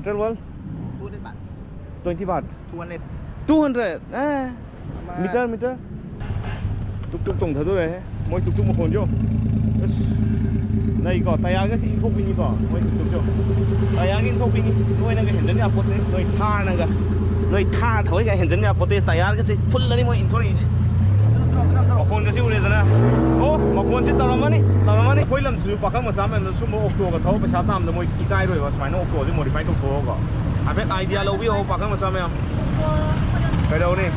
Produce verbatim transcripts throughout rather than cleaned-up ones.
Central World? Twenty baht. Twenty baht. Two hundred. Two hundred. ꯑꯦ꯫ Metre, metre. ꯇꯨꯛ ꯇꯨꯛ ꯇꯣꯡꯊꯗꯣꯔꯦꯍꯦ꯫ ꯃꯣꯏ ꯇꯨꯛ ꯇꯨꯛ ꯃꯈꯣꯟꯁꯦ ꯌꯦꯡꯉꯣ꯫ ꯑꯁ꯫ ꯅꯩꯀꯣ, ꯇꯌꯥꯔꯒꯁꯦ ꯏꯟꯊꯣꯛꯄꯤꯅꯤꯀꯣ꯫ ꯃꯣꯏ ꯇꯨꯛ ꯇꯨꯛꯁꯦ ꯌꯦꯡꯉꯣ꯫ ꯇꯌꯥꯔꯒ ꯏꯟꯊꯣꯛꯄꯤꯅꯤ꯫ ꯅꯣꯏꯅꯒ ꯍꯦꯟꯖꯟ ꯌꯥꯄꯣꯠꯇꯦ꯫ ꯅꯣꯏ ꯊꯥꯔꯅꯒ꯫ ꯅꯣꯏ ꯊꯥꯔ ꯊꯧꯋꯦꯒ ꯍꯦꯟꯖꯟ ꯌꯥꯄꯣꯠꯇꯦ꯫ ꯇꯌꯥꯔꯒꯁꯦ ꯐꯨꯜꯂꯅꯤ ꯃꯣꯏ ꯏꯟꯊꯣꯔꯛꯏꯁꯦ꯫ ꯃꯈꯣꯟꯒꯁꯦ ꯎꯔꯦꯗꯅ꯫ ꯑꯣ, ꯃꯈꯣꯟꯁꯦ ꯇꯧꯔꯝꯃꯅꯤ, ꯇꯧꯔꯝꯃꯅꯤ꯫ ꯑꯩꯈꯣꯏ ꯂꯝꯁꯤꯁꯨ ꯄꯥꯈꯪ ꯃꯆꯥ ꯃꯌꯥꯝꯅ ꯁꯨꯝꯕ ꯑꯣꯛꯇꯣꯒ ꯊꯧꯔ ꯄꯩꯁꯥ ꯇꯥꯟꯕꯗ ꯃꯣꯏ ꯏꯀꯥꯏꯔꯣꯏꯕ, ꯁꯨꯃꯥꯏꯅ ꯑꯣꯛꯇꯣꯁꯦ modify ꯇꯧꯊꯣꯛꯑꯒꯀꯣ꯫ ꯍꯥꯏꯐꯦꯠ idea ꯂꯧꯕꯤꯌꯣ, ꯄꯥꯈꯪ ꯃꯆꯥ ꯃꯌꯥꯝ꯫ ꯀꯩꯗꯧꯅꯤ?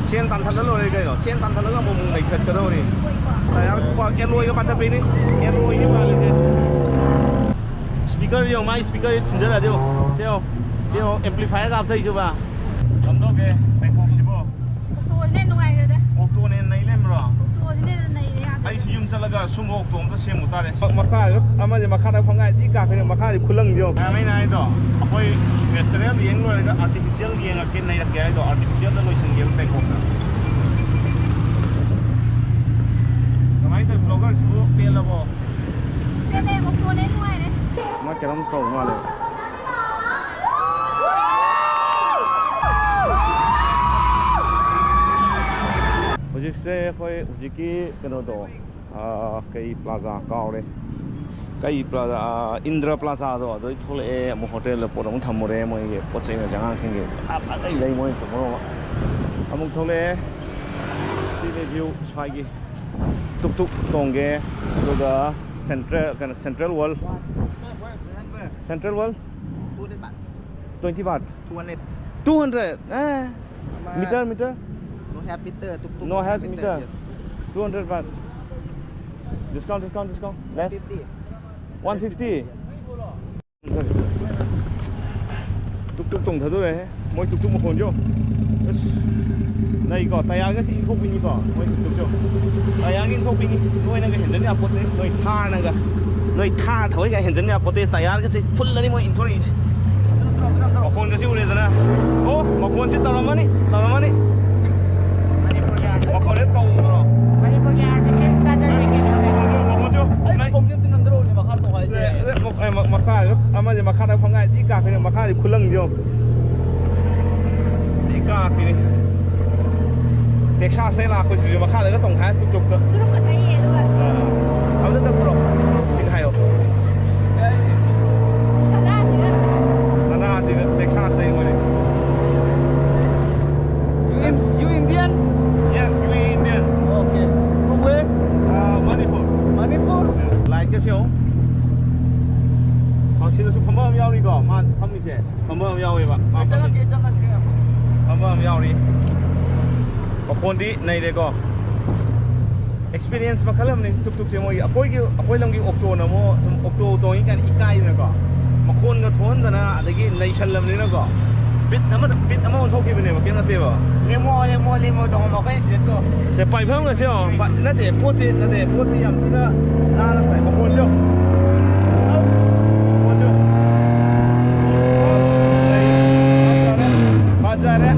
ꯁꯦꯟ ꯇꯥꯟꯊꯠꯂ ꯂꯣꯏꯔꯦ ꯀꯩꯅꯣ꯫ ꯁꯦꯟ ꯇꯥꯟꯊꯠꯂꯒ ꯑꯃꯨꯛ ꯑꯃꯨꯛ ꯂꯩꯈꯠꯀꯗꯧꯔꯤ꯫ ꯇꯌꯥꯔ ꯄꯥꯛ ꯑꯦꯂꯣꯏꯒ ꯄꯥꯊꯛꯄꯤꯅꯤ꯫ ꯑꯦꯂꯣꯏꯒꯤ ꯃꯥꯜꯂꯤꯁꯦ꯫ Speaker ꯌꯦꯡꯉꯣ, ꯃꯥꯏ speaker ꯊꯤꯟꯖꯜꯂꯗꯤ ꯌꯦꯡꯉꯣ꯫ ꯁꯤ ꯌꯦꯡꯉꯣ꯫ ꯁꯤ ꯌꯦꯡꯉꯣ, amplifierꯒ ꯍꯥꯞꯊꯩꯁꯤꯕ꯫ ꯀꯝꯗꯧꯒꯦ ꯕꯦꯡꯀꯣꯛꯁꯤꯕꯣ? ꯑꯣꯛꯇꯣꯁꯤꯅ ꯍꯦꯟꯅ ꯅꯨꯡꯉꯥꯏꯈ꯭ꯔꯦꯗ꯫ ꯑꯣꯛꯇꯣꯅ ꯍꯦꯟꯅ ꯅꯩ ꯂꯩꯔꯝꯕ꯭ꯔꯣ? ꯑꯣꯛꯇꯣꯁꯤꯅ ꯍꯦꯟꯅ ꯅꯩꯔꯦ, ꯌꯥꯗ꯭ꯔꯦ꯫ ꯑꯩꯁꯨ ꯌꯨꯝ ꯆꯠꯂꯒ ꯁꯨꯝꯕ ꯑꯣꯛꯇꯣ ꯑꯝꯇ ꯁꯦꯝꯃꯨ ꯇꯥꯔꯦ꯫ ꯃꯈꯥꯗ ꯑꯃꯁꯦ ꯃꯈꯥꯗ ꯐꯝꯒꯥꯏ ꯊꯤ ꯀꯥꯞꯈ꯭ꯔꯦ, ꯃꯈꯥꯗꯤ ꯈꯨꯂꯪꯁꯦ ꯌꯦꯡꯉꯣ꯫ ꯃꯌꯥꯝ ꯑꯩꯅ ꯍꯥꯏꯗꯣ, ꯑꯩꯈꯣꯏ natural ꯌꯦꯡ ꯂꯣꯏꯔꯒ artificial ꯌꯦꯡꯉꯛꯀꯦ, ꯅꯩꯔꯛꯀꯦ ꯍꯥꯏꯗꯣ, artificialꯗ ꯂꯣꯏꯁꯤꯟꯒꯦꯕ ꯕꯦꯡꯀꯣꯛꯇ꯫ ꯀꯃꯥꯏꯅ ꯇꯧꯋꯤ vloggerꯁꯤꯕꯨ, ꯄꯦꯜꯂꯕꯣ? ꯄꯦꯜꯂꯦ, ꯑꯣꯛꯇꯣꯅ ꯍꯦꯟꯅ ꯅꯨꯡꯉꯥꯏꯔꯦ꯫ ꯃꯥ ꯀꯩꯅꯣꯝ ꯇꯧ ꯃꯥꯜꯂꯦ꯫ ꯍꯧꯖꯤꯛꯁꯦ ꯑꯩꯈꯣꯏ ꯍꯧꯖꯤꯛꯀꯤ ꯀꯩꯅꯣꯗꯣ, ꯑꯥ, ꯀꯩ ꯄ꯭ꯂꯥꯖꯥ ꯀꯥꯎꯔꯦ, ꯀꯩ ꯄ꯭ꯂꯥꯖꯥ, ꯑꯥ, ꯏꯟꯗ꯭ꯔ ꯄ꯭ꯂꯥꯖꯥꯗꯣ ꯑꯗꯨꯗꯩ ꯊꯣꯛꯂꯛꯑꯦ꯫ ꯑꯃꯨꯛ ꯍꯣꯇꯦꯜꯗ ꯄꯣꯠ ꯑꯃꯨꯛ ꯊꯝꯃꯨꯔꯦ, ꯃꯣꯏꯒꯤ ꯄꯣꯠ ꯆꯩ ꯃꯌꯥꯝꯁꯦ ꯑꯉꯥꯡꯁꯤꯡꯒꯤ ꯑꯐ ꯑꯐ ꯂꯩ ꯂꯩ ꯃꯣꯏ ꯊꯝꯃꯨꯔꯒ꯫ ꯑꯃꯨꯛ ꯊꯣꯛꯂꯛꯑꯦ꯫ ꯁꯤꯅꯤ view ꯁ꯭ꯋꯥꯏꯒꯤ꯫ ꯇꯨꯛ ꯇꯨꯛ ꯇꯣꯡꯒꯦ, ꯑꯗꯨꯒ Central, ꯀꯩꯅꯣ, Central World꯫ Central World? Twenty baht. Twenty baht. Two hundred. Two hundred? A, metre, meter? No have meter, tuk tuk. No have meter. Yes. Two hundred baht. Discount, discount, discount. Less. Fifty. One fifty? Yes. ꯇꯨꯛ ꯇꯨꯛ ꯇꯣꯡꯊꯗꯣꯔꯦꯍꯦ꯫ ꯃꯣꯏ ꯇꯨꯛ ꯇꯨꯛ ꯃꯈꯣꯟꯁꯦ ꯌꯦꯡꯉꯣ꯫ ꯑꯁ, ꯅꯩꯀꯣ, ꯇꯌꯥꯔꯒꯁꯦ ꯏꯟꯊꯣꯛꯄꯤꯅꯤꯀꯣ, ꯃꯣꯏ ꯇꯨꯛ ꯇꯨꯛꯁꯦ ꯌꯦꯡꯉꯣ꯫ ꯇꯌꯥꯔꯒ ꯏꯟꯊꯣꯛꯄꯤꯅꯤ꯫ ꯅꯣꯏꯅꯒ ꯍꯦꯟꯖꯟ ꯌꯥꯄꯣꯠꯇꯦ, ꯅꯣꯏ ꯊꯥꯔꯅꯒ꯫ ꯅꯣꯏ ꯊꯥꯔ ꯊꯧꯋꯦꯒ ꯍꯦꯟꯖꯟ ꯌꯥꯄꯣꯠꯇꯦ, ꯇꯌꯥꯔꯒꯁꯦ ꯐꯨꯜꯂꯅꯤ ꯃꯣꯏ ꯏꯟꯊꯣꯔꯛꯏꯁꯦ꯫ ꯃꯈꯣꯟꯒꯁꯦ ꯎꯔꯦꯗꯅ꯫ ꯑꯣ, ꯃꯈꯣꯟꯁꯦ ꯇꯧꯔꯝꯃꯅꯤ, ꯇꯧꯔꯝꯃꯅꯤ꯫ ꯃꯈꯣꯟꯁꯦ ꯇꯧꯗ꯭ꯔꯣ? ꯃꯅꯤꯄꯨꯔꯒꯤ article ꯁꯥꯗꯔ ꯀꯩꯀꯩ ꯂꯩꯍꯧꯔꯦ? ꯃꯈꯣꯟꯁꯦ, ꯃꯈꯣꯟꯁꯦ꯫ ꯑꯩ ꯃꯈꯣꯟꯁꯦ ꯑꯝꯇ ꯅꯝꯗꯔꯛꯑꯣꯅꯦ, ꯃꯈꯥ ꯇꯧ ꯍꯥꯏꯁꯦ꯫ ꯁꯦ, ꯁꯦ, ꯑꯩ ꯃ- ꯃꯈꯥꯗ ꯑꯃꯁꯦ ꯃꯈꯥꯗ ꯐꯝꯉꯥꯏ ꯊꯤ ꯀꯥꯞꯄꯤꯅꯦ, ꯃꯈꯥꯗꯤ ꯈꯨꯂꯪꯁꯦ ꯌꯦꯡꯉꯨ꯫ ꯊꯤ ꯀꯥꯞꯄꯤꯅꯦ꯫ ꯇꯦꯛꯁꯥꯁꯇꯩ ꯂꯥꯛꯄꯁꯤꯁꯨ ꯃꯈꯥꯗꯒ ꯇꯣꯡꯈꯥꯏ ꯇꯨꯛ ꯇꯨꯛꯇ꯫ ꯆꯨꯔꯨꯞꯀ ꯊꯛꯏ ꯑꯗꯨꯒ꯫ ꯑꯥ꯫ ꯑꯝꯇ ꯇꯞꯊꯣꯔꯛꯑꯣ꯫ ꯆꯤꯡ ꯍꯥꯏꯌꯣ꯫ ꯁꯅꯥꯁꯤꯒ꯫ ꯁꯅꯥꯁꯤꯒ ꯇꯦꯛꯁꯥꯁꯇꯩ ꯑꯣꯏꯔꯦ꯫ You, in, you Indian? Yes, we Indian. Okay. From where? Uh, Manipur. Manipur? Light ꯀꯁꯦ ꯌꯦꯡꯉꯣ꯫ ꯑꯣ, ꯁꯤꯗꯁꯨ ꯐꯝꯕ ꯑꯃ ꯌꯥꯎꯔꯤꯀꯣ, ꯃꯥ ꯐꯝꯃꯤꯁꯦ꯫ ꯐꯝꯕ ꯑꯃ ꯌꯥꯎꯋꯦꯕ꯫ ꯃꯥ ꯐꯝꯃꯤ꯫ ꯆꯪꯉꯛꯀꯦ, ꯆꯪꯉꯛꯀꯦ꯫ ꯐꯝꯕ ꯑꯃ ꯌꯥꯎꯔꯤ꯫ ꯃꯈꯣꯟꯗꯤ ꯅꯩꯔꯦꯀꯣ꯫ ꯑꯦꯛꯁꯄꯤꯔꯤꯌꯦꯟꯁ ꯃꯈꯜ ꯑꯃꯅꯤ ꯇꯨꯛ ꯇꯨꯛꯁꯦ ꯃꯣꯏꯒꯤ꯫ ꯑꯩꯈꯣꯏꯒꯤ, ꯑꯩꯈꯣꯏ ꯂꯝꯒꯤ ꯑꯣꯛꯇꯣꯅ ꯑꯃꯨꯛ ꯁꯨꯝ ꯑꯣꯛꯇꯣ ꯇꯣꯡꯉꯤ ꯀꯥꯏꯅ ꯏꯀꯥꯏꯗꯅꯀꯣ꯫ ꯃꯈꯣꯟꯒ ꯊꯣꯛꯍꯟꯗꯅ ꯑꯗꯒꯤ ꯅꯩꯁꯜꯂꯕꯅꯤꯅꯀꯣ꯫ ꯕꯤꯠ ꯑꯃꯗ, ꯕꯤꯠ ꯑꯃ ꯑꯣꯟꯊꯣꯛꯈꯤꯕꯅꯦꯕ, ꯀꯩꯝ ꯅꯠꯇꯦꯕ꯫ ꯂꯦꯝꯃꯣ, ꯂꯦꯝꯃꯣ, ꯂꯦꯝꯃꯣ ꯇꯧꯔꯝꯃꯣ, ꯑꯩꯈꯣꯏꯅ ꯁꯤꯗ ꯇꯣ꯫ ꯁꯦ, ꯄꯥꯏꯐꯝꯒꯁꯦ ꯌꯦꯡꯉꯣ꯫ ꯄꯥ-, ꯅꯠꯇꯦ, ꯄꯣꯠꯁꯦ, ꯅꯠꯇꯦ, ꯄꯣꯠꯇꯤ ꯌꯥꯝ ꯊꯤꯅ ꯅꯥꯟꯅ ꯁꯥꯏ꯫ ꯃꯈꯣꯟꯁꯦ ꯌꯦꯡꯉꯣ꯫ ꯑꯁ, ꯃꯈꯣꯟꯁꯦ ꯌꯦꯡꯉꯣ꯫ ꯑꯁ, ꯅꯩ-, ꯐꯖꯔꯦ, ꯐꯖꯔꯦ꯫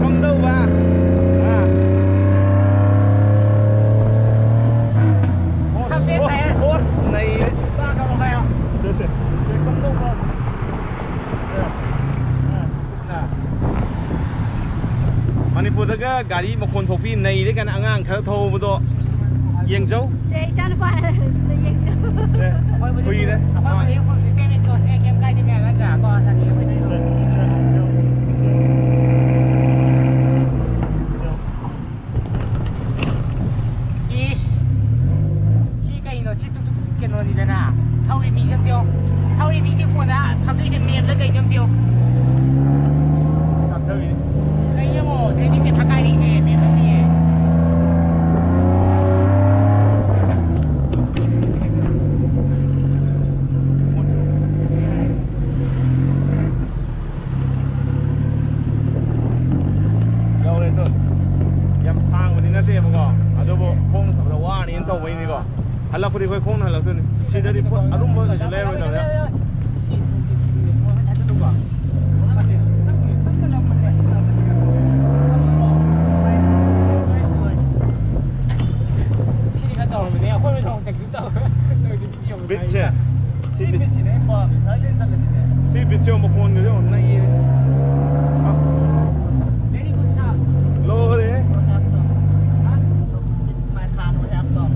ꯀꯝꯗꯧꯕ? ꯑꯥ꯫ ꯍꯣꯁ, ꯍꯣꯁ, ꯍꯣꯁ, ꯅꯩꯔꯦ꯫ ꯁꯦ, ꯁꯦ, ꯁꯦ, ꯀꯝꯗꯧꯕ? ꯃꯅꯤꯄꯨꯔꯗꯒ ꯒꯥꯔꯤ ꯃꯈꯣꯟ ꯊꯣꯛꯄꯤ ꯅꯩꯔꯦ ꯀꯥꯏꯅ ꯑꯉꯥꯡ ꯈꯔ ꯊꯧꯕꯗꯣ ꯌꯦꯡꯖꯧ꯫ ꯁꯦ, ꯏꯆꯥꯅꯨꯄꯥ ꯌꯦꯡꯖꯧ꯫ ꯁꯦ, ꯀꯨꯏꯔꯦ꯫ ꯑꯩꯈꯣꯏꯕꯨꯗꯤ full system exhaust ꯅꯦ, ꯀꯩꯝ ꯀꯥꯏꯗꯦ ꯃꯌꯥꯝ ꯅꯠꯇ꯭ꯔꯥ? ꯀꯣ, ꯁꯥꯟꯅꯩ ꯑꯩꯈꯣꯏꯗꯤ꯫ ꯁꯦ, ꯁꯦ, ꯁꯦ꯫ ꯏꯁ! ꯁꯤ ꯀꯩꯅꯣ? ꯁꯤ ꯇꯨꯛ ꯇꯨꯛ ꯀꯩꯅꯣꯅꯤꯗꯅ꯫ ꯊꯧꯔꯤ ꯃꯤꯁꯦ ꯑꯝꯇ ꯌꯦꯡꯉꯣ꯫ ꯊꯧꯔꯤ ꯃꯤꯁꯦ ꯐꯣꯟꯗ ꯊꯥꯗꯣꯛꯏꯁꯦ ꯃꯦꯞꯂ ꯀꯩꯅꯣ ꯑꯝꯇ ꯌꯦꯡꯉꯣ꯫ ꯀꯩꯅꯣ ꯌꯦꯡꯉꯣ, ꯇ꯭ꯔꯦꯟꯗꯤꯡ ꯃꯦꯞ ꯊꯥꯒꯥꯏꯔꯤꯁꯦ ꯃꯦꯞ ꯅꯠꯇꯤꯌꯦ꯫ ꯌꯧꯔꯦ ꯑꯗꯣ꯫ ꯌꯥꯝ ꯁꯥꯡꯕꯗꯤ ꯅꯠꯇꯦꯕꯀꯣ, ꯑꯗꯨꯕꯨ ꯈꯣꯡꯅ ꯆꯠꯄꯗ ꯋꯥꯅꯤꯅ ꯇꯧꯕꯩꯅꯤꯀꯣ꯫ ꯍꯜꯂꯛꯄꯗꯤ ꯑꯩꯈꯣꯏ ꯈꯣꯡꯅ ꯍꯜꯂꯛꯇꯣꯏꯅꯤ꯫ ꯁꯤꯗꯗꯤ ꯄꯣꯠ ꯑꯔꯨꯝꯕ ꯀꯩꯁꯨ ꯂꯩꯔꯣꯏꯗꯕꯅꯤꯅ꯫ ꯁꯤꯗꯤ ꯈꯔ ꯇꯧꯔꯕꯅꯦ ꯑꯩꯈꯣꯏ꯫ ꯕꯤꯠꯁꯦ꯫ ꯁꯤ ꯕꯤꯠꯁꯤꯅ ꯑꯩ ꯄꯥꯝꯃꯤ꯫ ꯊꯥꯏꯂꯦꯟ ꯆꯠꯂꯗꯤꯅꯦ꯫ ꯁꯤ ꯕꯤꯠꯁꯦ ꯌꯦꯡꯉꯣ, ꯃꯈꯣꯟꯒꯁꯦ ꯌꯦꯡꯉꯣ, ꯅꯛꯏ꯫ ꯑꯁ꯫ Very good, sir. ꯂꯣꯏꯔꯦ꯫ This is my car, we have some.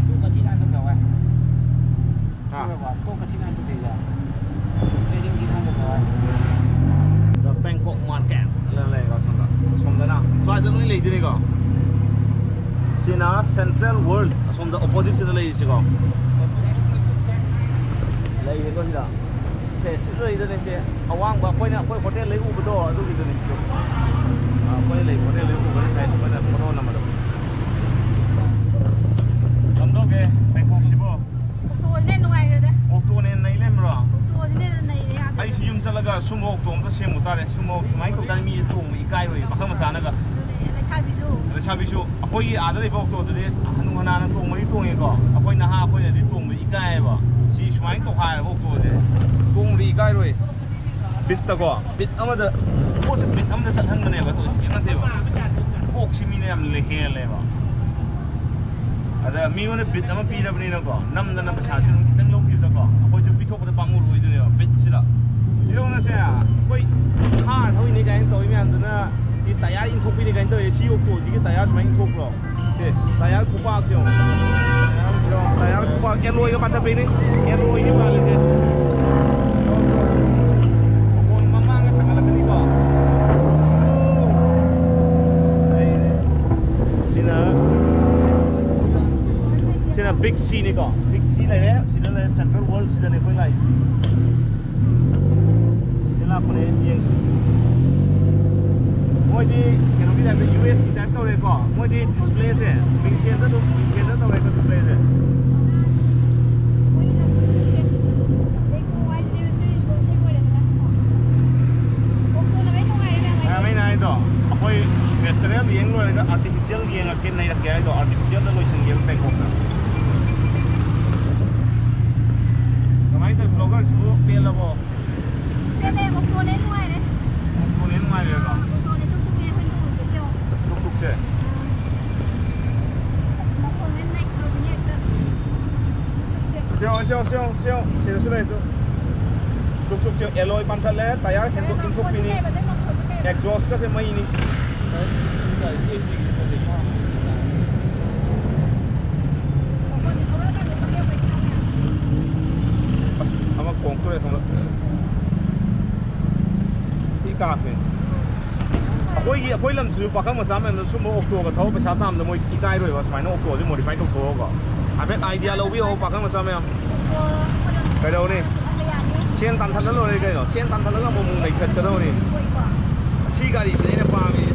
ꯇꯨ ꯀꯊꯤ ꯅꯥꯟ ꯇꯧ ꯇꯧꯋꯦ꯫ ꯍꯥ? ꯇꯨ ꯀꯊꯤ ꯅꯥꯟ ꯇꯧ ꯇꯧꯋꯦ꯫ Trading ꯗꯤ ꯅꯥꯟ ꯇꯧ ꯇꯧꯋꯦ꯫ The Bangkok Market ꯂꯩꯔꯦꯀꯣ ꯁꯣꯝꯗ꯫ ꯁꯣꯝꯗꯅ ꯁ꯭ꯋꯥꯏꯗ ꯂꯣꯏ ꯂꯩꯗꯣꯏꯅꯤꯀꯣ꯫ ꯁꯤꯅ Central World, ꯑꯁꯣꯝꯗ opposite ꯁꯤꯗ ꯂꯩꯔꯤꯁꯤꯀꯣ꯫ ꯂꯩꯔꯦꯀꯣ ꯁꯤꯗ꯫ ꯁꯦ, ꯁꯤꯗ ꯂꯩꯗꯣꯏꯅꯦ ꯁꯦ꯫ ꯑꯋꯥꯡꯕ ꯑꯩꯈꯣꯏꯅ, ꯑꯩꯈꯣꯏ ꯍꯣꯇꯦꯜ ꯂꯩ ꯎꯕꯗꯣ, ꯑꯗꯨꯒꯤꯗꯨꯅꯦ ꯁꯤꯗꯣ꯫ ꯑꯥ, ꯑꯩꯈꯣꯏꯅ ꯂꯩ, ꯍꯣꯇꯦꯜ ꯂꯩ ꯎꯕꯗꯣ ꯁꯥꯏ, ꯑꯩꯈꯣꯏꯅ ꯐꯣꯇꯣ ꯅꯝꯕꯗꯣ꯫ ꯀꯝꯗꯧꯒꯦ ꯕꯦꯡꯀꯣꯛꯁꯤꯕꯣ? ꯑꯣꯛꯇꯣꯁꯤꯅ ꯍꯦꯟꯅ ꯅꯨꯡꯉꯥꯏꯔꯦꯗ꯫ ꯑꯣꯛꯇꯣꯅ ꯍꯦꯟꯅ ꯅꯩ ꯂꯩꯔꯝꯕ꯭ꯔꯣ? ꯑꯣꯛꯇꯣꯁꯤꯅ ꯍꯦꯟꯅ ꯅꯩꯔꯦ, ꯌꯥꯗ꯭ꯔꯦ꯫ ꯑꯩꯁꯨ ꯌꯨꯝ ꯆꯠꯂꯒ ꯁꯨꯝꯕ ꯑꯣꯛꯇꯣ ꯑꯝꯇ ꯁꯦꯝꯃꯨ ꯇꯥꯔꯦ꯫ ꯁꯨꯝꯕ ꯑꯣꯛ ꯁꯨꯃꯥꯏꯅ ꯇꯧ ꯇꯥꯔꯦ, ꯃꯤ ꯇꯣꯡꯕ ꯏꯀꯥꯏꯔꯣꯏ, ꯄꯥꯈꯪ ꯃꯆꯥꯅꯒ꯫ ꯑꯗꯨꯅꯦ, ꯂꯩꯁꯥꯕꯤꯁꯨ꯫ ꯂꯩꯁꯥꯕꯤꯁꯨ꯫ ꯑꯩꯈꯣꯏꯒꯤ ꯑꯥꯗ ꯂꯩꯕ ꯑꯣꯛꯇꯣꯗꯨꯗꯤ ꯍꯅꯨ ꯍꯅꯥꯅ ꯇꯣꯡꯕꯗꯤ ꯇꯣꯡꯉꯦꯀꯣ, ꯑꯩꯈꯣꯏ ꯅꯍꯥ ꯑꯩꯈꯣꯏꯅꯗꯤ ꯇꯣꯡꯕ ꯏꯀꯥꯏꯌꯦꯕ꯫ ꯁꯤ ꯁꯨꯃꯥꯏꯅ ꯇꯧꯈꯥꯏꯔꯕ ꯑꯣꯛꯇꯣꯁꯦ ꯇꯣꯡꯕꯗꯤ ꯏꯀꯥꯏꯔꯣꯏ꯫ ꯕꯤꯠꯇꯀꯣ, ꯕꯤꯠ ꯑꯃꯗ, ꯄꯣꯠꯁꯦ ꯕꯤꯠ ꯑꯃꯗ ꯆꯠꯍꯟꯕꯅꯦꯕ, ꯑꯗꯨ ꯍꯧꯖꯤꯛ ꯅꯠꯇꯦꯕ꯫ ꯀꯣꯛꯁꯤ ꯃꯤꯅ ꯌꯥꯝ ꯍꯦꯜꯂꯦꯕ꯫ ꯑꯗ ꯃꯤꯉꯣꯟꯗ ꯕꯤꯠ ꯑꯃ ꯄꯤꯔꯕꯅꯤꯅꯀꯣ, ꯅꯝꯗꯅ ꯄꯩꯁꯥꯁꯨ ꯑꯗꯨꯝ ꯈꯤꯇꯪ ꯂꯧꯈꯤꯕꯗꯀꯣ, ꯑꯩꯈꯣꯏꯁꯨ ꯄꯤꯊꯣꯛꯄꯗ ꯄꯥꯝꯃꯨꯔꯣꯏꯗꯣꯏꯅꯦꯕ, ꯕꯤꯠꯁꯤꯗ꯫ ꯌꯦꯡꯉꯨꯅꯁꯦ, ꯑꯩꯈꯣꯏ ꯊꯥꯔ ꯊꯧꯔꯤꯅꯦ ꯀꯥꯏꯅ ꯇꯧꯔꯤ ꯃꯌꯥꯝꯗꯨꯅ, ꯁꯤ ꯇꯌꯥꯔ ꯏꯟꯊꯣꯛꯄꯤꯅꯦ ꯀꯥꯏꯅ ꯇꯧꯔꯤ꯫ ꯁꯤ ꯑꯣꯛꯇꯣꯁꯤꯒꯤ ꯇꯌꯥꯔ ꯁꯨꯃꯥꯏꯅ ꯏꯟꯊꯣꯛꯄ꯭ꯔꯣ? ꯁꯦ, ꯇꯌꯥꯔ ꯈꯨꯄꯥꯛꯁꯦ ꯌꯦꯡꯉꯣ꯫ ꯇꯌꯥꯔ ꯈꯨꯄꯥꯛ, ꯑꯦꯂꯣꯏꯒ ꯄꯥꯊꯛꯄꯩꯅꯦ꯫ ꯑꯦꯂꯣꯏꯒꯤ ꯃꯥꯜꯂꯦ ꯁꯦ꯫ ꯃꯈꯣꯟ ꯃꯃꯥꯡꯒ ꯊꯥꯡꯒꯠꯂꯛꯀꯅꯤꯀꯣ꯫ ꯁꯤꯅ, ꯁꯤꯅ ꯕꯤꯛ ꯁꯤꯅꯤꯀꯣ꯫ ꯕꯤꯛ ꯁꯤ ꯂꯩꯔꯦ, ꯁꯤꯗ ꯂꯩꯔꯦ, ꯁꯦꯟꯇ꯭ꯔꯦꯜ ꯋꯥꯔꯜ ꯁꯤꯗꯅꯦ ꯑꯩꯈꯣꯏ ꯂꯥꯛꯏꯁꯦ꯫ ꯁꯤ ꯂꯥꯛꯄꯅꯦ, ꯌꯦꯡꯁꯤ꯫ ꯃꯣꯏꯗꯤ ꯀꯩꯅꯣꯒꯤ ꯇꯥꯏꯞꯇ, ꯌꯨ ꯑꯦꯁ ꯀꯤ ꯇꯥꯏꯞ ꯇꯧꯔꯦꯀꯣ꯫ ꯃꯣꯏꯗꯤ ꯗꯤꯁꯄ꯭ꯂꯦꯁꯦ ꯃꯤꯡꯁꯦꯟꯗ ꯑꯗꯨꯝ, ꯃꯤꯡꯁꯦꯟꯗ ꯇꯧꯔꯦꯀꯣ ꯗꯤꯁꯄ꯭ꯂꯦꯁꯦ꯫ ꯃꯌꯥꯝ ꯑꯩꯅ ꯍꯥꯏꯗꯣ, ꯑꯩꯈꯣꯏ ꯅꯦꯆꯔꯦꯜ ꯌꯦꯡ ꯂꯣꯏꯔꯒ ꯑꯥꯔꯇꯤꯐꯤꯁꯤꯌꯦꯜ ꯌꯦꯡꯉꯛꯀꯦ, ꯅꯩꯔꯛꯀꯦ ꯍꯥꯏꯗꯣ, ꯑꯥꯔꯇꯤꯐꯤꯁꯤꯌꯦꯜꯗ ꯂꯣꯏꯁꯤꯟꯒꯦꯕ ꯕꯦꯡꯀꯣꯛꯇ꯫ ꯀꯃꯥꯏꯅ ꯇꯧꯋꯤ, ꯕ꯭ꯂꯣꯒꯔꯁꯤꯕꯨ ꯄꯦꯜꯂꯕꯣ? ꯄꯦꯜꯂꯦ, ꯑꯣꯛꯇꯣꯅ ꯍꯦꯟꯅ ꯅꯨꯡꯉꯥꯏꯔꯦ꯫ ꯑꯣꯛꯇꯣꯅ ꯍꯦꯟꯅ ꯅꯨꯡꯉꯥꯏꯔꯦꯕ? ꯑꯣꯛꯇꯣꯅ ꯇꯨꯛ ꯇꯨꯛꯅꯦ ꯑꯩꯈꯣꯏꯅ ꯇꯣꯡꯉꯤꯁꯦ, ꯌꯦꯡꯉꯣ꯫ ꯇꯨꯛ ꯇꯨꯛꯁꯦ? ꯎꯝ꯫ ꯁꯦ ꯌꯦꯡꯉꯣ, ꯁꯦ ꯌꯦꯡꯉꯣ, ꯁꯦ ꯌꯦꯡꯉꯣ, ꯁꯦ ꯌꯦꯡꯉꯣ꯫ ꯁꯤꯗꯁꯨ ꯂꯩ, ꯇꯨ꯫ ꯇꯨꯛ ꯇꯨꯛ ꯁꯦ ꯌꯦꯡꯉꯣ, alloy ꯄꯥꯟꯊꯠꯂꯦ, tyre ꯍꯦꯟꯗꯣꯛ ꯏꯟꯊꯣꯛꯄꯤꯅꯤ꯫ Exhaust ꯀꯁꯦ ꯃꯩꯅꯤ꯫ ꯑꯁ, ꯑꯃ ꯈꯣꯡ ꯊꯣꯛꯑꯦ ꯁꯣꯝꯗ꯫ ꯊꯤ ꯀꯥꯞꯄꯦ꯫ ꯑꯩꯈꯣꯏꯒꯤ, ꯑꯩꯈꯣꯏ ꯂꯝꯁꯤꯁꯨ ꯄꯥꯈꯪ ꯃꯆꯥ ꯃꯌꯥꯝꯅ ꯁꯨꯝꯕ ꯑꯣꯛꯇꯣꯒ ꯊꯧꯔ ꯄꯩꯁꯥ ꯇꯥꯟꯕꯗ ꯃꯣꯏ ꯏꯀꯥꯏꯔꯣꯏꯕ, ꯁꯨꯃꯥꯏꯅ ꯑꯣꯛꯇꯣꯁꯦ modify ꯇꯧꯊꯣꯛꯑꯒꯀꯣ꯫ ꯍꯥꯏꯐꯦꯠ idea ꯂꯧꯕꯤꯌꯣ ꯄꯥꯈꯪ ꯃꯆꯥ ꯃꯌꯥꯝ꯫ ꯀꯩꯗꯧꯅꯤ? ꯁꯦꯟ ꯇꯥꯟꯊꯠꯂ ꯂꯣꯏꯔꯦ ꯀꯩꯅꯣ꯫ ꯁꯦꯟ ꯇꯥꯟꯊꯠꯂꯒ ꯑꯃꯨꯛ ꯑꯃꯨꯛ ꯂꯩꯈꯠꯀꯗꯧꯅꯤ꯫ ꯑꯁꯤ ꯒꯥꯔꯤꯁꯤꯅꯦ ꯑꯩꯅ ꯄꯥꯝꯃꯤꯁꯦ꯫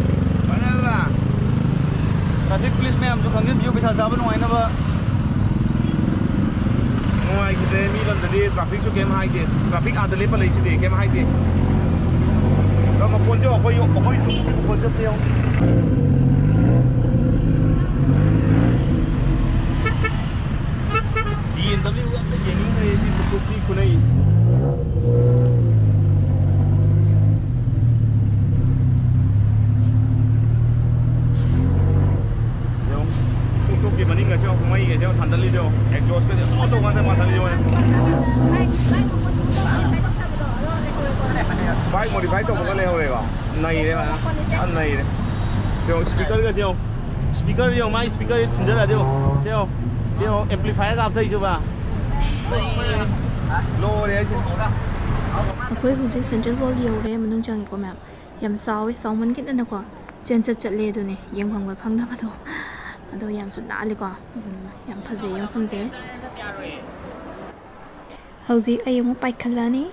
ꯐꯖꯗ꯭ꯔꯥ? Traffic police ꯃꯌꯥꯝꯁꯨ ꯈꯪꯖꯤꯟꯕꯤꯌꯨ, ꯄꯩꯁꯥ ꯆꯥꯕ ꯅꯨꯡꯉꯥꯏꯅꯕ꯫ ꯅꯨꯡꯉꯥꯏꯈꯤꯗ꯭ꯔꯦ, ꯃꯤ ꯂꯝꯗꯗꯤ trafficꯁꯨ ꯀꯩꯝ ꯍꯥꯏꯗꯦ꯫ Traffic ꯑꯥꯗ ꯂꯦꯞꯄ ꯂꯩꯁꯤꯗꯤ ꯀꯩꯝ ꯍꯥꯏꯗꯦ꯫ ꯑꯗꯣ ꯃꯈꯣꯟꯁꯦ ꯑꯩꯈꯣꯏ, ꯑꯩꯈꯣꯏ ꯃꯈꯣꯟꯁꯦ ꯑꯝꯇ ꯌꯦꯡꯉꯨ꯫ BMW ꯑꯝꯇ ꯌꯦꯡꯅꯤꯡꯈ꯭ꯔꯦ ꯁꯤ ꯇꯨ ꯇꯨ ꯊ꯭ꯔꯤ ꯈꯨꯅꯩ꯫ ꯌꯦꯡꯉꯨ, ꯇꯨꯛ ꯇꯨꯛꯀꯤ ꯃꯅꯤꯡꯒꯁꯦ ꯌꯦꯡꯉꯨ, ꯃꯩꯒꯁꯦ ꯌꯦꯡꯉꯨ, ꯊꯥꯟꯗꯠꯂꯤꯁꯦ ꯌꯦꯡꯉꯨ, exhaustꯀꯁꯦ ꯑꯆꯧ ꯑꯆꯧꯕ ꯉꯥꯛꯇ ꯄꯥꯟꯊꯠꯂꯤꯁꯦ ꯌꯦꯡꯉꯨ꯫ Bike modify ꯇꯧꯕꯒ ꯂꯩꯍꯧꯔꯦꯀꯣ꯫ ꯅꯩꯔꯦ ꯐꯖꯅ꯫ ꯌꯥꯝ ꯅꯩꯔꯦ꯫ ꯌꯦꯡꯉꯣ, speakerꯒꯁꯦ ꯌꯦꯡꯉꯣ꯫ Speaker ꯌꯦꯡꯉꯣ, ꯃꯥꯏ speaker ꯊꯤꯟꯖꯔꯛꯑꯗꯤ ꯌꯦꯡꯉꯣ꯫ ꯁꯦ ꯌꯦꯡꯉꯣ꯫ ꯁꯦ ꯌꯦꯡꯉꯣ, amplifierꯒ ꯍꯥꯞꯊꯩꯁꯦ ꯕꯥ꯫ ꯂꯣꯏꯔꯦ ꯍꯥꯏꯁꯤꯅꯤ꯫ ꯑꯩꯈꯣꯏ ꯍꯧꯖꯤꯛ Central World ꯌꯧꯔꯦ, ꯃꯅꯨꯡ ꯆꯪꯉꯦꯀꯣ ꯃꯌꯥꯝ꯫ ꯌꯥꯝ ꯆꯥꯎꯋꯦ, ꯆꯥꯎꯃꯟꯈꯤꯗꯅꯀꯣ ꯆꯦꯟ ꯆꯠ ꯆꯠꯂꯦ ꯑꯗꯨꯅꯦ, ꯌꯦꯡꯐꯝꯒ ꯈꯪꯗꯕꯗꯣ꯫ ꯑꯗꯣ ꯌꯥꯝꯁꯨ ꯅꯥꯜꯂꯤꯀꯣ꯫ ꯎꯝ, ꯌꯥꯝ ꯐꯖꯩꯌꯦ ꯃꯐꯝꯁꯦ꯫ ꯍꯧꯖꯤꯛ ꯑꯩ ꯑꯃꯨꯛ ꯄꯥꯏꯈꯠꯂꯅꯤ꯫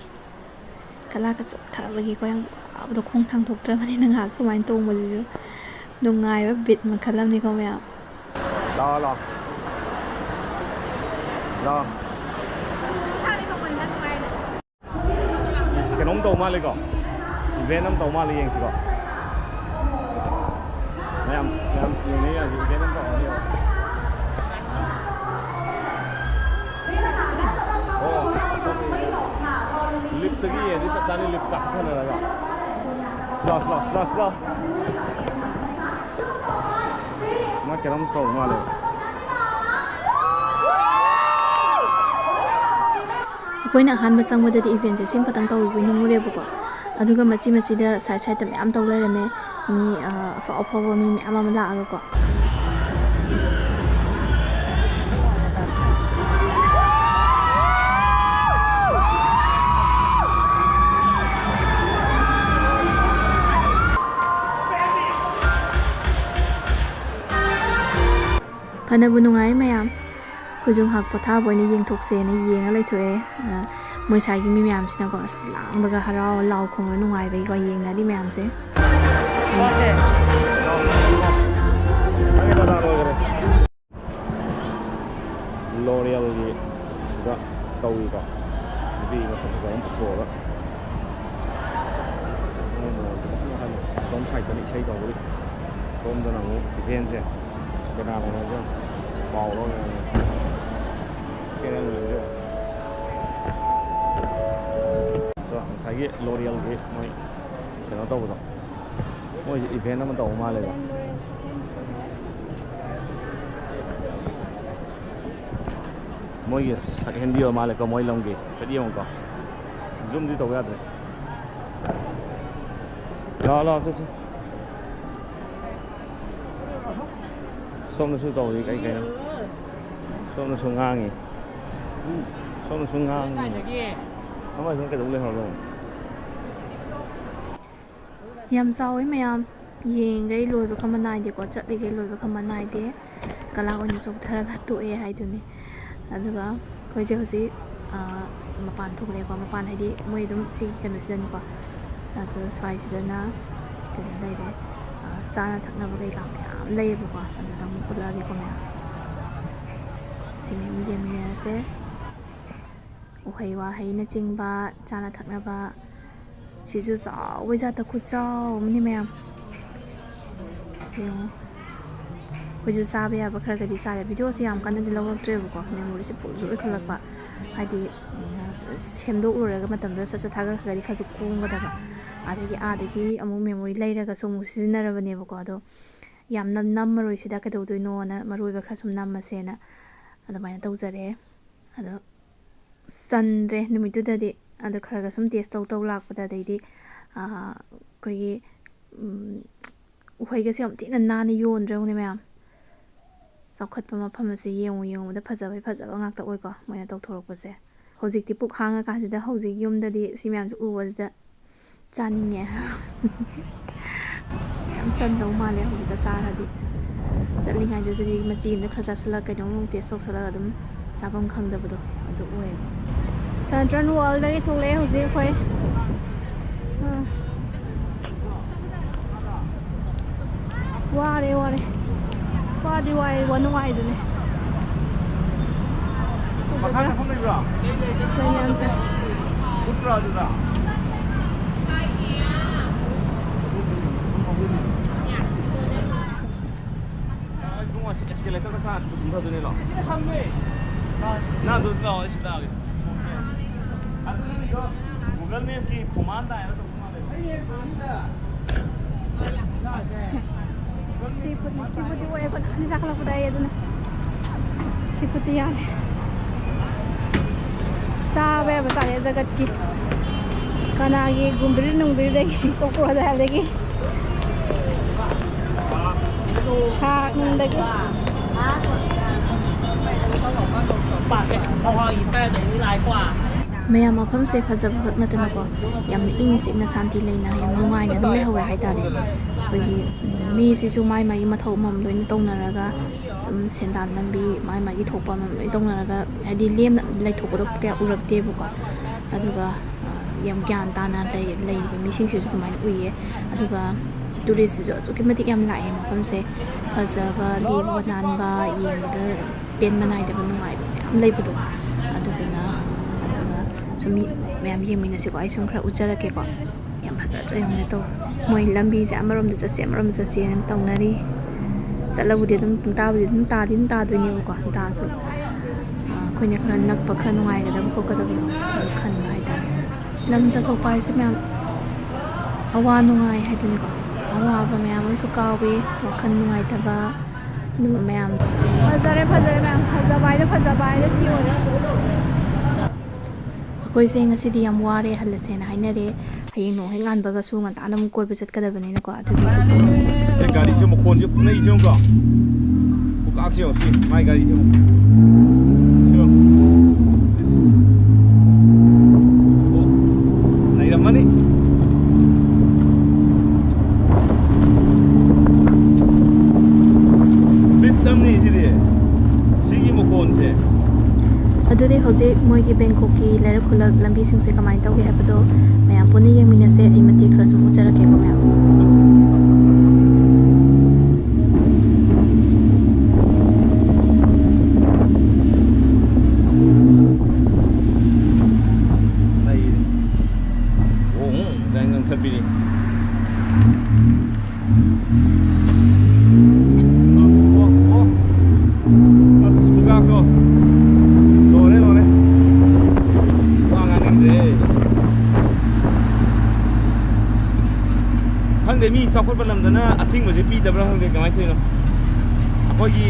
ꯀꯂꯥꯒ ꯆꯣꯛꯊꯕꯒꯤꯀꯣ ꯌꯥꯝ ꯋꯥꯕꯗꯣ, ꯈꯣꯡ ꯊꯥꯡꯗꯣꯛꯇ꯭ꯔꯕꯅꯤꯅ ꯉꯥꯏꯍꯥꯛ ꯁꯨꯃꯥꯏꯅ ꯇꯣꯡꯕꯁꯤꯁꯨ ꯅꯨꯡꯉꯥꯏꯕ ꯕꯤꯠ ꯃꯈꯜ ꯑꯃꯅꯤꯀꯣ ꯃꯌꯥꯝ꯫ ꯂꯥꯛꯑꯣ, ꯂꯥꯛꯑꯣ꯫ ꯂꯥꯛꯑꯣ꯫ ꯀꯩꯅꯣꯝ ꯇꯧ ꯃꯥꯜꯂꯦꯀꯣ? Event ꯑꯃ ꯇꯧ ꯃꯥꯜꯂꯦ, ꯌꯦꯡꯁꯤꯀꯣ꯫ ꯃꯌꯥꯝ, ꯃꯌꯥꯝ ꯌꯦꯡꯅꯩ ꯌꯥꯁꯤ, event ꯑꯃ ꯇꯧꯔꯅꯦꯕ꯫ ꯑꯣ, ꯂꯤꯞꯇꯒꯤ ꯌꯦꯡꯉꯗꯤ ꯆꯞ ꯆꯥꯅꯤ, ꯂꯤꯞ ꯀꯥꯈꯠꯊꯅꯔꯒ꯫ ꯁꯤꯂꯥꯎ, ꯁꯤꯂꯥꯎ, ꯁꯤꯂꯥꯎ, ꯁꯤꯂꯥꯎ꯫ ꯃꯥ ꯀꯩꯅꯣꯝ ꯇꯧ ꯃꯥꯜꯂꯦ꯫ ꯑꯩꯈꯣꯏꯅ ꯑꯍꯥꯟꯕ ꯆꯪꯕꯗꯗꯤ eventꯁꯦ ꯁꯤꯝ ꯈꯛꯇꯪ ꯇꯧꯔꯤꯕꯣꯏ ꯅꯤꯡꯉꯨꯔꯦꯕꯀꯣ꯫ ꯑꯗꯨꯒ ꯃꯆꯤ ꯃꯆꯤꯗ side sideꯇ ꯃꯌꯥꯝ ꯇꯧ ꯂꯩꯔꯝꯃꯦ꯫ ꯃꯤ, ꯑ, ꯑꯐꯥꯎ ꯑꯐꯥꯎꯕ ꯃꯤ ꯃꯌꯥꯝ ꯑꯃ ꯂꯥꯛꯑꯒꯀꯣ꯫ ꯐꯅꯕꯨ ꯅꯨꯡꯉꯥꯏ ꯃꯌꯥꯝ꯫ ꯑꯩꯈꯣꯏꯁꯨ ꯉꯥꯏꯍꯥꯛ ꯄꯣꯊꯥꯕ ꯑꯣꯏꯅ ꯌꯦꯡꯊꯣꯛꯁꯦꯅ ꯌꯦꯡꯉ ꯂꯩꯊꯣꯛꯑꯦ꯫ ꯑ, ꯃꯣꯏ ꯁ꯭ꯋꯥꯏꯒꯤ ꯃꯤ ꯃꯌꯥꯝꯁꯤꯅꯀꯣ, ꯑꯁ, ꯂꯥꯡꯕꯒ ꯍꯔꯥꯎ ꯂꯥꯎ ꯈꯣꯡꯕ ꯅꯨꯡꯉꯥꯏꯕꯒꯤꯀꯣ ꯌꯦꯡꯅꯔꯤ ꯃꯌꯥꯝꯁꯦ꯫ L'Orealꯒꯤ ꯁꯤꯗ ꯇꯧꯔꯤꯕ ꯅꯨꯄꯤ ꯃꯁꯛ ꯐꯖꯕ ꯑꯃ ꯄꯨꯊꯣꯛꯑꯒ, ꯑꯁꯣꯝ sideꯇꯅ ꯏꯁꯩ ꯇꯧꯕꯒꯤ, ꯁꯣꯝꯗꯅ ꯑꯃꯨꯛ eventꯁꯦ ꯀꯅꯥꯅꯣ ꯄꯥꯎ ꯂꯧꯔꯦ꯫ Channel ꯃꯌꯥꯝꯁꯦ꯫ ꯑꯗꯣ ꯉꯁꯥꯏꯒꯤ L'Orealꯒꯤ ꯃꯣꯏ ꯀꯩꯅꯣ ꯇꯧꯕꯗꯣ, ꯃꯣꯏꯁꯦ event ꯑꯃ ꯇꯧꯕ ꯃꯥꯜꯂꯦꯕ꯫ ꯃꯣꯏꯒꯤ ꯁꯛ ꯍꯦꯟꯕꯤ ꯑꯣꯏ ꯃꯥꯜꯂꯦꯀꯣ, ꯃꯣꯏ ꯂꯝꯒꯤ꯫ ꯍꯥꯏꯐꯦꯠ ꯌꯦꯡꯉꯨꯀꯣ꯫ Zoomꯗꯤ ꯇꯧꯕ ꯌꯥꯗ꯭ꯔꯦ꯫ ꯂꯥꯛꯑꯣ, ꯂꯥꯛꯑꯣ, ꯆꯠꯁꯤ꯫ ꯁꯣꯝꯗꯁꯨ ꯇꯧꯔꯤ ꯀꯩ ꯀꯩꯅꯣ꯫ ꯁꯣꯝꯗꯁꯨ ꯉꯥꯡꯉꯤ꯫ ꯁꯣꯝꯗꯁꯨ ꯉꯥꯡꯉꯤ꯫ ꯑꯃꯁꯤꯅ ꯀꯩꯗꯧ ꯂꯩꯍꯧꯔꯕꯅꯣ? ꯌꯥꯝ ꯆꯥꯎꯋꯤ ꯃꯌꯥꯝ꯫ ꯌꯦꯡꯉꯤꯈꯩ ꯂꯣꯏꯕ ꯈꯝꯕ ꯅꯥꯏꯗꯦꯀꯣ, ꯆꯠꯂꯤꯈꯩ ꯂꯣꯏꯕ ꯈꯝꯕ ꯅꯥꯏꯗꯦ꯫ ꯀꯂꯥ ꯑꯣꯏꯅ ꯆꯣꯛꯊꯔꯒ ꯇꯣꯛꯑꯦ ꯍꯥꯏꯗꯨꯅꯤ꯫ ꯑꯗꯨꯒ ꯑꯩꯈꯣꯏꯁꯦ ꯍꯧꯖꯤꯛ, ꯑ, ꯃꯄꯥꯟ ꯊꯣꯛꯂꯛꯑꯦꯀꯣ꯫ ꯃꯄꯥꯟ ꯍꯥꯏꯗꯤ ꯃꯣꯏ ꯑꯗꯨꯝ ꯁꯤꯒꯤ ꯀꯩꯅꯣꯁꯤꯗꯅꯤꯀꯣ꯫ ꯑꯗꯣ ꯁ꯭ꯋꯥꯏꯁꯤꯗꯅ ꯀꯩꯅꯣ ꯂꯩꯔꯦ, ꯑ, ꯆꯥꯅ ꯊꯛꯅꯕ ꯀꯩꯀꯥ ꯃꯌꯥꯝ ꯂꯩꯌꯦꯕꯀꯣ꯫ ꯑꯗꯨꯗ ꯑꯃꯨꯛ ꯎꯠꯂꯛꯑꯒꯦꯀꯣ ꯃꯌꯥꯝ꯫ ꯁꯤ ꯃꯌꯥꯝ ꯌꯦꯡꯃꯤꯟꯅꯔꯁꯦ꯫ ꯎꯍꯩ ꯋꯥꯍꯩꯅꯆꯤꯡꯕ, ꯆꯥꯅ ꯊꯛꯅꯕ꯫ ꯁꯤꯁꯨ ꯆꯥꯎꯕꯩ ꯖꯥꯠꯇ ꯈꯨꯆꯥꯎ ꯑꯃꯅꯤ ꯃꯌꯥꯝ꯫ ꯌꯦꯡꯉꯣ꯫ ꯑꯩꯈꯣꯏꯁꯨ ꯆꯥꯕ ꯌꯥꯕ ꯈꯔ ꯈꯔꯗꯤ ꯆꯥꯔꯦ꯫ Videoꯁꯦ ꯌꯥꯝ ꯀꯟꯅꯗꯤ ꯂꯧꯔꯛꯇ꯭ꯔꯦꯕꯀꯣ꯫ Memoryꯁꯦ fullꯁꯨ ꯑꯣꯏꯈꯠꯂꯛꯄ꯫ ꯍꯥꯏꯗꯤ, ꯎꯝ, ꯁꯦꯝꯗꯣꯛꯎꯔꯒ ꯃꯇꯝꯗꯨꯗ ꯁꯠ ꯁꯠ ꯊꯥꯒꯠꯈ꯭ꯔꯒꯗꯤ ꯈꯔꯁꯨ ꯀꯣꯝꯒꯗꯕ꯫ ꯑꯗꯒꯤ ꯑꯥꯗꯒꯤ ꯑꯃꯨꯛ memory ꯂꯩꯔꯒꯁꯨ ꯑꯃꯨꯛ ꯁꯤꯖꯤꯟꯅꯔꯕꯅꯦꯕꯀꯣ꯫ ꯑꯗꯣ ꯌꯥꯝꯅ ꯅꯝꯃꯔꯣꯏ ꯁꯤꯗ, ꯀꯩꯗꯧꯗꯣꯏꯅꯣꯅ ꯃꯔꯨ ꯑꯣꯏꯕ ꯈꯔ ꯁꯨꯝ ꯅꯝꯃꯁꯦꯅ ꯑꯗꯨꯃꯥꯏꯅ ꯇꯧꯖꯔꯦ꯫ ꯑꯗꯣ ꯆꯟꯗ꯭ꯔꯦ ꯅꯨꯃꯤꯠꯇꯨꯗꯗꯤ꯫ ꯑꯗꯣ ꯈꯔ ꯈꯔ ꯁꯨꯝ ꯇꯦꯁ ꯇꯧ ꯇꯧ ꯂꯥꯛꯄꯗ, ꯑꯗꯩꯗꯤ, ꯑꯥ, ꯑꯩꯈꯣꯏꯒꯤ, ꯎꯝ, ꯎꯍꯩꯒꯁꯦ ꯌꯥꯝ ꯊꯤꯅ ꯅꯥꯟꯅ ꯌꯣꯟꯗ꯭ꯔꯥ ꯌꯦꯡꯉꯨꯅꯦ ꯃꯌꯥꯝ꯫ ꯆꯥꯎꯈꯠꯄ ꯃꯐꯝ ꯑꯁꯤ ꯌꯦꯡꯉꯨ ꯌꯦꯡꯉꯨꯕꯗ ꯐꯖꯕꯒꯤ ꯐꯖꯕ ꯉꯥꯛꯇ ꯑꯣꯏꯀꯣ, ꯃꯣꯏꯅ ꯇꯧꯊꯣꯔꯛꯄꯁꯦ꯫ ꯍꯧꯖꯤꯛꯇꯤ ꯄꯨꯛ ꯍꯥꯡꯉꯀꯥꯟꯁꯤꯗ, ꯍꯧꯖꯤꯛ ꯌꯨꯝꯗꯗꯤ ꯁꯤ ꯃꯌꯥꯝꯁꯦ ꯎꯕꯁꯤꯗ ꯆꯥꯅꯤꯡꯉꯦ꯫ ꯌꯥꯝ ꯆꯟꯗꯧ ꯃꯥꯜꯂꯦ ꯍꯧꯖꯤꯛꯀ ꯆꯥꯔꯗꯤ꯫ ꯆꯠꯂꯤꯉꯩꯗꯨꯗꯗꯤ ꯃꯆꯤ ꯑꯃꯗ ꯈꯔ ꯆꯥꯁꯤꯜꯂꯒ, ꯀꯩꯅꯣꯝ ꯑꯃꯨꯛ ꯇꯦꯁ ꯇꯧꯁꯜꯂꯒ ꯑꯗꯨꯝ ꯆꯥꯐꯝ ꯈꯪꯗꯕꯗꯣ ꯑꯗꯨ ꯑꯣꯏꯌꯦꯕ꯫ ꯁꯦꯟꯇ꯭ꯔꯦꯜ ꯋꯥꯔꯜꯗꯒꯤ ꯊꯣꯛꯂꯛꯑꯦ ꯍꯧꯖꯤꯛ ꯑꯩꯈꯣꯏ꯫ ꯑꯥ꯫ ꯋꯥꯔꯦ, ꯋꯥꯔꯦ꯫ ꯋꯥꯗꯤ ꯋꯥꯏ, ꯋꯥ ꯅꯨꯡꯉꯥꯏꯗꯨꯅꯦ꯫ ꯃꯈꯥ ꯐꯖꯗ꯭ꯔꯥ? ꯆꯠꯐꯝ ꯂꯩꯕ꯭ꯔꯣ? ꯁꯤꯗ ꯃꯌꯥꯝꯁꯦ꯫ ꯎꯠꯄ꯭ꯔꯣ ꯑꯗꯨꯗ? ꯑ, ꯏꯕꯨꯡꯉꯣ, ꯁꯤ ꯑꯦꯁꯀꯦꯂꯦꯇꯔꯗ ꯀꯥꯔ ꯁꯤꯗ ꯀꯨꯝꯊꯗꯣꯏꯅꯦ, ꯂꯥꯛꯑꯣ꯫ ꯅꯪ ꯑꯗꯨ ꯂꯥꯛꯑꯣ, ꯑꯩ ꯁꯤꯗ ꯂꯥꯛꯑꯒꯦ꯫ ꯑꯗꯨ ꯅꯪꯒꯤꯗꯣ ꯒꯨꯒꯜ ꯃꯦꯞꯀꯤ ꯈꯣꯡꯕꯥꯟ ꯇꯥꯏꯅ ꯇꯧꯕ ꯃꯥꯜꯂꯦ꯫ ꯁꯤ ꯐꯨꯗꯅꯤ, ꯁꯤ ꯐꯨꯗꯇꯤ ꯑꯣꯏꯔꯦ, ꯐꯖꯅ ꯆꯥꯈꯠꯂꯛꯄꯗ ꯑꯩ ꯑꯗꯨꯅ꯫ ꯁꯤ ꯐꯨꯗꯇꯤ ꯌꯥꯔꯦ꯫ ꯆꯥꯕ ꯌꯥꯕ ꯆꯥꯔꯦ ꯖꯒꯠꯀꯤ꯫ ꯀꯅꯥꯒꯤ ꯒꯨꯝꯕꯤꯔ ꯅꯨꯡꯕꯤꯔꯗꯒꯤ, ꯀꯣꯀ꯭ꯔꯣꯗꯥꯏꯜꯗꯒꯤ, ꯁꯥꯔꯛ ꯅꯨꯡꯗꯒꯤ꯫ ꯃꯌꯥꯝ ꯃꯐꯝꯁꯦ ꯐꯖꯕ ꯈꯛ ꯅꯠꯇꯅꯀꯣ, ꯌꯥꯝꯅ ꯏꯪ ꯆꯤꯛꯅ ꯁꯥꯟꯇꯤ ꯂꯩꯅ ꯌꯥꯝ ꯅꯨꯡꯉꯥꯏꯅ ꯑꯗꯨꯝ ꯂꯩꯍꯧꯋꯦ ꯍꯥꯏꯇꯥꯔꯦ꯫ ꯑꯩꯈꯣꯏꯒꯤ, ꯎꯝ, ꯃꯤꯁꯤꯁꯨ ꯃꯥꯏ ꯃꯥꯒꯤ ꯃꯊꯧ ꯑꯃꯃꯝ ꯂꯣꯏꯅ ꯇꯧꯅꯔꯒ, ꯑꯗꯨꯝ ꯁꯦꯟꯗꯥꯟ ꯂꯝꯕꯤ ꯃꯥꯏ ꯃꯥꯒꯤ ꯊꯣꯛꯄ ꯑꯃꯃꯝ ꯂꯣꯏꯅ ꯇꯧꯅꯔꯒ, ꯍꯥꯏꯗꯤ ꯂꯦꯝꯅ ꯂꯩꯊꯣꯛꯄꯗꯣ ꯀꯌꯥ ꯎꯔꯛꯇꯦꯕꯀꯣ꯫ ꯑꯗꯨꯒ, ꯑ, ꯌꯥꯝ ꯒ꯭ꯌꯥꯟ ꯇꯥꯅ ꯂꯩ-, ꯂꯩꯔꯤꯕ ꯃꯤꯁꯤꯡꯁꯤꯁꯨ ꯑꯗꯨꯃꯥꯏꯅ ꯎꯏꯌꯦ꯫ ꯑꯗꯨꯒ ꯇꯨꯔꯤꯁꯁꯤꯁꯨ ꯑꯁꯨꯛꯀꯤ ꯃꯇꯤꯛ ꯌꯥꯝ ꯂꯥꯛꯑꯦ ꯃꯐꯝꯁꯦ꯫ ꯐꯖꯕ, ꯂꯨꯕ ꯅꯥꯟꯕ, ꯌꯦꯡꯕꯗ ꯄꯦꯟꯕ ꯅꯥꯏꯗꯕ ꯅꯨꯡꯉꯥꯏꯕ ꯃꯌꯥꯝ ꯂꯩꯕꯗꯣ꯫ ꯑꯗꯨꯗꯨꯅ, ꯑꯗꯨꯒ ꯁꯨꯝ ꯃꯤ ꯃꯌꯥꯝ ꯌꯦꯡꯃꯤꯟꯅꯁꯤꯀꯣ, ꯑꯩ ꯁꯨꯝ ꯈꯔ ꯎꯠꯆꯔꯛꯀꯦꯀꯣ꯫ ꯌꯥꯝ ꯐꯖꯗ꯭ꯔꯥ ꯌꯦꯡꯉꯨꯅꯦ ꯇꯧ꯫ ꯃꯣꯏ ꯂꯝꯕꯤꯁꯦ ꯑꯃꯔꯣꯝꯗ ꯆꯠꯁꯦ, ꯑꯃꯔꯣꯝꯗ ꯆꯠꯁꯦꯅ ꯇꯧꯅꯔꯤ꯫ ꯆꯠꯂꯕꯨꯗꯤ ꯑꯗꯨꯝ ꯄꯨꯡꯇꯥꯕꯨꯗꯤ ꯑꯗꯨꯝ ꯇꯥꯗꯤ ꯑꯗꯨꯝ ꯇꯥꯗꯣꯏꯅꯦꯕꯀꯣ꯫ ꯇꯥꯔꯁꯨ, ꯑ, ꯑꯩꯈꯣꯏꯅ ꯈꯔ ꯅꯛꯄ, ꯈꯔ ꯅꯨꯡꯉꯥꯏꯒꯗꯕ ꯈꯣꯠꯀꯗꯕꯗꯣ ꯑꯗꯨ ꯈꯟꯕ ꯍꯥꯏꯇꯥꯔꯦ꯫ ꯂꯝ ꯆꯠꯊꯣꯛꯄ ꯍꯥꯏꯁꯦ ꯃꯌꯥꯝ ꯑꯋꯥ ꯅꯨꯡꯉꯥꯏ ꯍꯥꯏꯗꯨꯅꯤꯀꯣ꯫ ꯑꯋꯥꯕ ꯃꯌꯥꯝ ꯑꯃꯁꯨ ꯀꯥꯎꯏ, ꯋꯥꯈꯜ ꯅꯨꯡꯉꯥꯏꯇꯕ, ꯑꯗꯨꯝꯕ ꯃꯌꯥꯝꯗꯣ꯫ ꯐꯖꯔꯦ, ꯐꯖꯔꯦ ꯃꯌꯥꯝ꯫ ꯐꯖꯕ ꯍꯥꯏꯗꯣ ꯐꯖꯕ ꯍꯥꯏꯗꯣ ꯁꯤ ꯑꯣꯏꯔꯦ꯫ ꯑꯩꯈꯣꯏꯁꯦ ꯉꯁꯤꯗꯤ ꯌꯥꯝ ꯋꯥꯔꯦ, ꯍꯜꯂꯁꯦꯅ ꯍꯥꯏꯅꯔꯦ꯫ ꯍꯌꯦꯡ ꯅꯣꯡ ꯍꯦꯛ ꯉꯥꯟꯕꯒꯁꯨ ꯉꯟꯇꯥꯅ ꯑꯃꯨꯛ ꯀꯣꯏꯕ ꯆꯠꯀꯗꯕꯅꯤꯅꯀꯣ, ꯑꯗꯨꯒꯤ ꯇꯨꯝꯃꯒꯦ꯫ ꯁꯦ, ꯒꯥꯔꯤꯁꯦ ꯃꯈꯣꯟꯁꯦ ꯐꯨꯅꯩꯁꯦ ꯌꯦꯡꯉꯨꯀꯣ꯫ ꯈꯨꯀꯥꯛꯁꯦ ꯌꯦꯡꯉꯨ ꯁꯤ, ꯃꯥꯏ ꯒꯥꯔꯤꯁꯦ ꯌꯦꯡꯉꯨ꯫ ꯁꯤ ꯌꯦꯡꯉꯨ꯫ ꯏꯁ꯫ ꯑꯣ, ꯅꯩꯔꯝꯃꯅꯤ꯫ ꯕꯤꯠ ꯑꯃꯅꯤ ꯁꯤꯗꯤ꯫ ꯁꯤꯒꯤ ꯃꯈꯣꯟꯁꯦ꯫ ꯑꯗꯨꯗꯤ ꯍꯧꯖꯤꯛ ꯃꯣꯏꯒꯤ ꯕꯦꯡꯀꯣꯛꯀꯤ ꯂꯩꯔꯛ ꯈꯨꯜꯂꯛ ꯂꯝꯕꯤꯁꯤꯡꯁꯦ ꯀꯃꯥꯏꯅ ꯇꯧꯒꯦ ꯍꯥꯏꯕꯗꯣ ꯃꯌꯥꯝ ꯄꯨꯟꯅ ꯌꯦꯡꯃꯤꯟꯅꯁꯦ꯫ ꯑꯩ ꯃꯇꯦꯛ ꯈꯔ ꯁꯨꯝ ꯎꯠꯆꯔꯛꯀꯦꯀꯣ ꯃꯌꯥꯝ꯫ ꯂꯩꯔꯦ꯫ ꯑꯣ, ꯎꯝ, ꯒꯥꯔꯤ ꯉꯪꯊꯠꯄꯤꯅꯤ꯫ ꯑꯣ, ꯑꯣ꯫ ꯑꯁ, ꯈꯨꯒꯥꯛꯇꯣ꯫ ꯂꯣꯏꯔꯦ, ꯂꯣꯏꯔꯦ꯫ ꯋꯥ ꯉꯥꯡꯅꯤꯡꯗ꯭ꯔꯦ꯫ ꯈꯪꯗꯦ, ꯃꯤ ꯆꯥꯎꯈꯠꯄ ꯂꯝꯗꯅ ꯑꯊꯤꯡꯕꯁꯦ ꯄꯤꯗꯕ꯭ꯔꯥ ꯈꯪꯗꯦ, ꯀꯃꯥꯏꯅ ꯇꯧꯔꯤꯅꯣ? ꯑꯩꯈꯣꯏꯒꯤ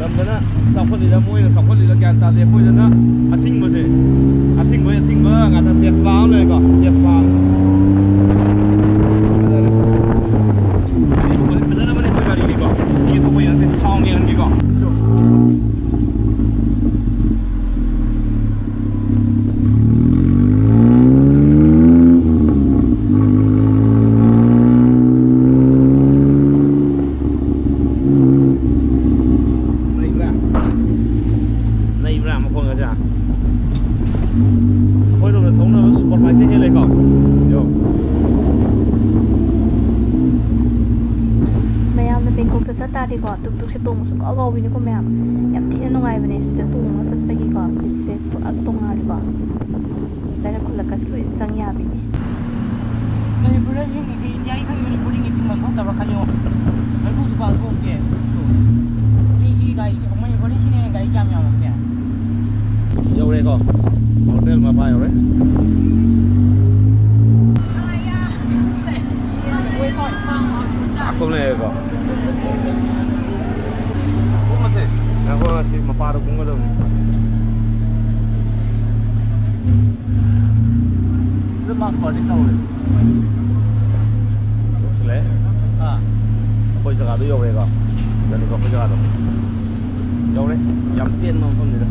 ꯂꯝꯗꯅ ꯆꯥꯎꯈꯠꯂꯤꯔ ꯃꯣꯏꯅ ꯆꯥꯎꯈꯠꯂꯤꯔ ꯒ꯭ꯌꯥꯟ ꯇꯥꯗꯦ꯫ ꯑꯩꯈꯣꯏꯗꯅ ꯑꯊꯤꯡꯕꯁꯦ, ꯑꯊꯤꯡꯕ, ꯑꯊꯤꯡꯕ ꯉꯥꯛꯇ꯫ ꯇꯦꯁꯂꯥ ꯑꯃ ꯂꯩꯔꯦꯀꯣ, ꯇꯦꯁꯂꯥ꯫ ꯐꯖꯔꯕꯅꯦ ꯑꯩꯈꯣꯏ ꯒꯥꯔꯤꯗꯤꯀꯣ꯫ ꯃꯤ ꯑꯇꯣꯞꯄ ꯌꯥꯗꯦ, ꯁꯥꯎꯟ ꯌꯦꯡꯍꯟꯒꯦꯀꯣ꯫ ꯂꯩꯕ꯭ꯔꯥ? ꯂꯩꯕ꯭ꯔꯥ ꯃꯈꯣꯟꯒꯁꯦ? ꯑꯩꯈꯣꯏꯔꯣꯝꯗ ꯊꯧꯅꯕ ꯁꯨꯄꯔ ꯕꯥꯏꯛꯇ ꯍꯦꯜꯂꯦꯀꯣ꯫ ꯌꯣ꯫ ꯃꯌꯥꯝꯅ ꯕꯦꯡꯀꯣꯛꯇ ꯆꯠ ꯇꯥꯔꯗꯤꯀꯣ, ꯇꯨꯛ ꯇꯨꯛꯁꯦ ꯇꯣꯡꯕ ꯁꯨꯡꯀꯥꯎ ꯀꯥꯎꯕꯤꯅꯤꯀꯣ ꯃꯌꯥꯝ꯫ ꯌꯥꯝ ꯊꯤꯅ ꯅꯨꯡꯉꯥꯏꯕꯅꯦ ꯁꯤꯗ ꯇꯣꯡꯉꯒ ꯆꯠꯄꯒꯤꯀꯣ꯫ ꯃꯤꯠꯁꯦ ꯄꯨꯔꯥ ꯇꯣꯡꯉꯥꯜꯂꯤꯀꯣ꯫ ꯂꯩꯔꯛ ꯈꯨꯜꯂꯛꯀꯁꯨ ꯂꯣꯏꯅ ꯆꯪ ꯌꯥꯕꯤꯅꯤ꯫ ꯃꯅꯤꯄꯨꯔꯗ ꯍꯤꯡꯉꯤꯁꯦ ꯏꯟꯗꯤꯌꯥꯒꯤ ꯈꯛ ꯃꯅꯤꯄꯨꯔꯗ ꯍꯤꯡꯉꯤ ꯊꯤꯡꯐꯝ ꯊꯣꯛꯇꯕ꯭ꯔꯥ ꯈꯜꯂꯣ꯫ ꯃꯩꯈꯨꯁꯨ ꯄꯥꯛ ꯊꯣꯛꯇꯦ꯫ ꯁꯤ ꯒꯥꯔꯤꯁꯦ, ꯃꯅꯤꯄꯨꯔꯗ ꯁꯤꯅ ꯍꯦꯟꯅ ꯒꯥꯔꯤ ꯀꯌꯥꯝ ꯌꯥꯝꯃꯝꯒꯦ? ꯌꯧꯔꯦꯀꯣ꯫ ꯍꯣꯇꯦꯜ ꯃꯄꯥ ꯌꯧꯔꯦ꯫ ꯂꯥꯛꯄ ꯑꯃ ꯂꯩꯔꯦꯀꯣ꯫ ꯀꯨꯝꯃꯁꯦ꯫ ꯉꯥꯏꯈꯣ, ꯑꯁꯤ ꯃꯄꯥꯗ ꯀꯨꯝꯒꯗꯕꯅꯤ꯫ ꯄꯥꯛꯄꯗꯤ ꯇꯧꯔꯦ꯫ ꯌꯧꯁꯤꯜꯂꯛꯑꯦ꯫ ꯑꯥ꯫ ꯑꯩꯈꯣꯏ ꯖꯒꯥꯗꯣ ꯌꯧꯔꯦꯀꯣ꯫ ꯁꯤꯗꯅꯤꯀꯣ ꯑꯩꯈꯣꯏ ꯖꯒꯥꯗꯣ꯫ ꯌꯧꯔꯦ꯫ ꯌꯥꯝ ꯇꯦꯟꯕ ꯃꯐꯝꯅꯤꯗ꯫